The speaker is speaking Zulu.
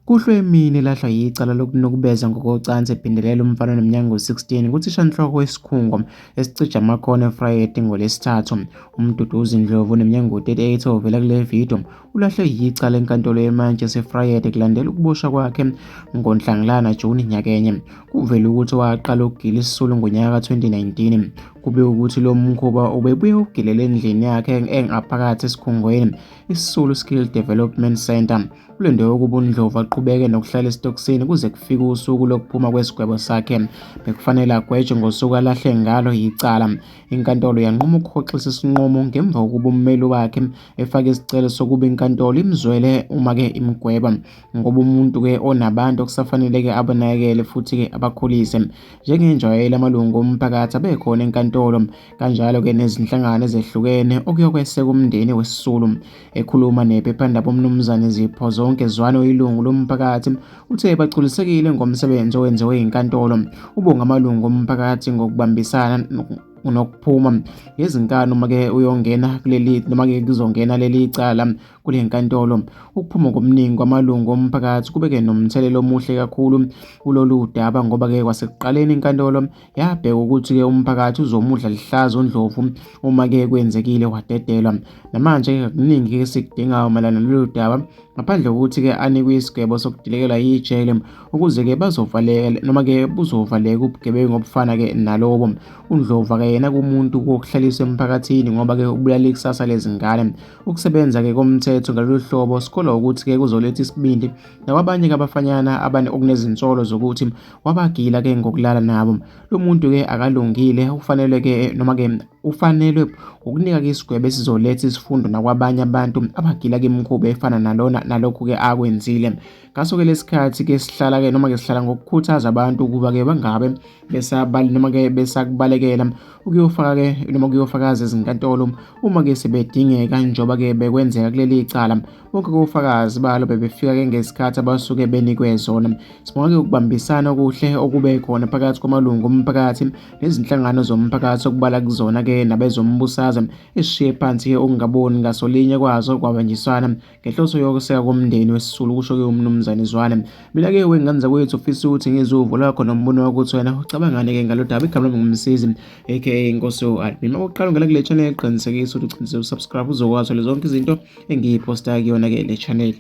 Kuhlwe emini elahlwa yicala lokunukubeza ngokocansi ephindelela umfana oneminyaka engu-16 kuthishanhloko wesikhungo esicija amakhono eVryheid ngoLwesithathu. UMduduzi Ndlovu oneminyaka engu-38 ovela kule vidiyo ulahlwe yicala enkantolo yemantshi yaseVryheid kulandela ukuboshwa kwakhe ngoNhlangulana, Juni, nyakenye. Kuvele ukuthi waqala ukugila isisulu ngonyaka ka-2019. Kube ukuthi lo mkhuba ubebuye ugilele endlini yakhe engaphakathi esikhungweni iSisulu Skill Development Centre. Kulindelwe ukuba uNdlovu aqhubeke nokuhlala esitokisini kuze kufike usuku lokuphuma kwesigwebo sakhe. Bekufanele agwetshwe ngosuku alahle ngalo icala. Inkantolo yanquma ukuhoxisa isinqumo ngemva kokuba ummeli wakhe efake isicelo sokuba inkantolo imzwele uma-ke imgweba ngoba umuntu-ke onabantu okusafanele-ke abanakekele futhi-ke abakhulise. Njengenjwayelo amalungu omphakathi abekhona enkantolo kanjalo-ke nezinhlangano ezehlukene okuyokweseka umndeni wesisulu. Ekhuluma nephephandaba uMnumzane Ziphozonke Zwane oyilungu lomphakathi uthe bagculisekile ngomsebenzi owenziwe yinkantolo. Ubonga amalungu omphakathi ngokubambisana nokuphuma ngezinkani uma-ke uyongena kuleli noma-ke kuzongena leli cala kule nkantolo. Ukuphuma ngobuningi kwamalungu omphakathi kube-ke nomthelela omuhle kakhulu kulolu daba ngoba-ke kwasekuqaleni inkantolo Yabheka ukuthi-ke umphakathi uzomudla lihlaza uNdlovu uma-ke kwenzekile wadedelwa. Namanje-ke kakuningi-ke esikudingayo mayelana nalolu daba ngaphandle kokuthi-ke anikwe isigwebo sokudilekelwa yijele ukuze-ke bazovaleka noma-ke buzovaleka ubugebengu obufana-ke nalobo. UNdlovu akayena kumuntu wokuhlaliswa emphakathini ngoba-ke ubulala ikusasa lezingane. Ukusebenza-ke komthetho ngalolu hlobo sikholwa ukuthi-ke kuzoletha isibindi nakwabanye-ke abafanyana abane okunezinsolo zokuthi Wabagila ke ngokulala nabo. Lo muntu ke akalungile ufanele ke noma ke ufanelwe ukunika ke isigwebo esizoletha isifundo nakwabanye abantu abagila ke imikhuba efana nalona nalokhu ke akwenzile. Ngaso ke lesikhathi ke sihlala ke noma ke sihlala ngokukhuthaza abantu ukuba ke bangabe besabali noma ke besakubalekela ukuyofaka ke noma ukuyofakaza ezinkantolo uma ke sebedingeka njengoba ke bekwenzeka kuleli cala. Bonke kofakazi balo bebefika ke ngesikhathi abasuke benikwe zona. Sibonga ke ukubambisana okuhle okube khona phakathi kwamalungu omphakathi nezinhlangano zomphakathi okubala kuzona ke nabezombusazwe esishiye phansi ke ukungaboni ngasolinye kwazo kwabanjiswana ngenhloso yokuseka komndeni wesisulu kusho ke uMnumzane Zwane. Mina ke wengane zakwethu ufisa ukuthi ngizwe uvo lwakho nombono wakho ukuthi wena ucabangani ke ngalo daba. Igama lami nguMsizi aka Inkosi u-Admin. Uma uqala ungena kule channel qinisekisa ukuthi ucinise usubscribe uzokwazi zonke izinto engiyiphosta kuyona ke le channel.